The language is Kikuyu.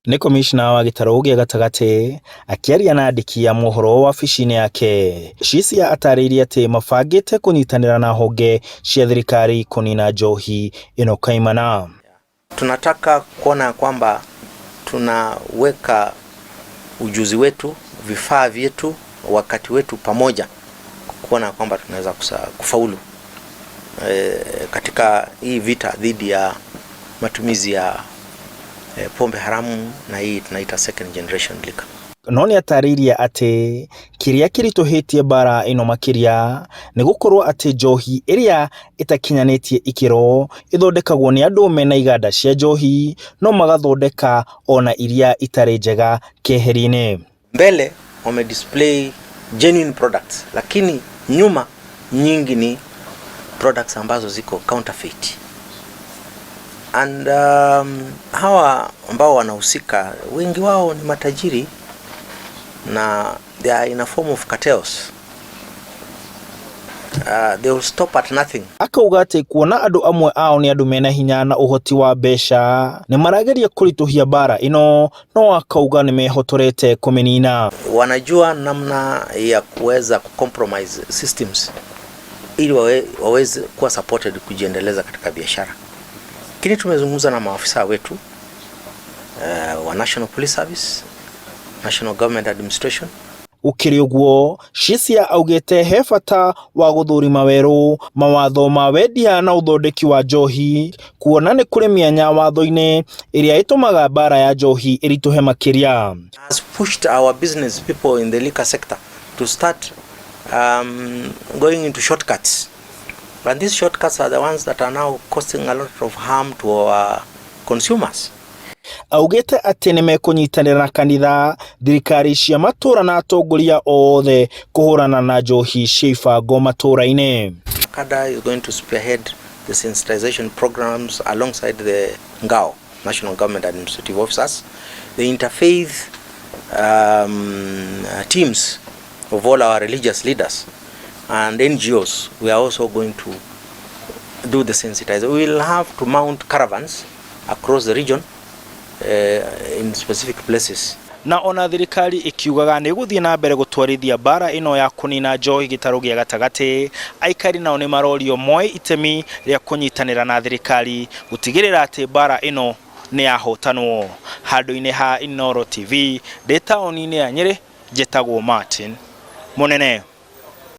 Nĩ komishna wa gĩtarũ gĩa gatagatĩ akĩaria na andĩki a mohoro wabici-inĩ yake. Cisia atarĩirie atĩ mabangĩte kũnyitanĩra na honge cia thirikari kũnina njohi ĩno kaimana. Tunataka kuona kwamba tunaweka ujuzi wetu, vifaa vyetu, wakati wetu pamoja kuona kwamba tunaweza kufaulu katika hii vita dhidi ya matumizi ya pombe haramu na hii tunaita second generation liquor. No nĩ atarĩirie atĩ kĩrĩa kĩritũhĩtie mbara ĩno makĩria nĩ gũkorwo atĩ njohi ĩrĩa ĩtakinyanĩtie ikĩro ĩthondekagwo nĩ andũ mena iganda cia njohi no magathondeka ona iria itarĩ njega keheri-inĩ. Mbele wame display genuine products, lakini nyuma nyingi ni products ambazo ziko counterfeit. And hawa ambao wanahusika wengi wao ni matajiri na they are in a form of cartels. They will stop at nothing. Akauga atĩ kuona andũ amwe ao nĩ andũ mena hinya na ũhoti wa mbeca nĩ marageria kũritũhia mbara ĩno, no akauga nĩ mehotorete kũmĩnina. Wanajua namna ya kuweza kucompromise systems ili waweze kuwa supported kujiendeleza katika biashara. Lakini tumezungumza na maafisa wetu wa National Police Service, National Government Administration. Gũkĩrĩ ũguo, Cisia augĩte he bata wa gũthũrima werũ mawatho ma wendia na ũthondeki wa njohi, kuona nĩ kũrĩ mĩanya watho-inĩ ĩrĩa ĩtũmaga mbara ya njohi ĩritũhe makĩria. Has pushed our business people in the liquor sector to start going into shortcuts. And these shortcuts are the ones that are now causing a lot of harm to our consumers. Augĩte atĩ nĩ mekũnyitanĩra na kanitha, thirikari cia matũra na atongoria othe kũhũrana na njohi cia ibango matũra-inĩ. NACADA is going to spearhead the sensitization programs alongside the NGAO, National Government Administrative Officers, the interfaith teams of all our religious leaders and NGOs. We are also going to do the sensitization. We will have to mount caravans across the region in specific places. Na ona thirikari ikiugaga nĩ gũthiĩ na mbere gũtwarithia mbara ĩno ya kũnina njohi gĩtarũ gĩa gatagatĩ, aikari nao nĩ marorio moe itemi rĩa kũnyitanĩra na thirikari gũtigĩrĩra atĩ mbara ĩno nĩ yahotanwo. Handũ-inĩ ha Inooro TV ndĩ taũni-inĩ ya Nyĩrĩ, njĩtagwo Martin Mũnene.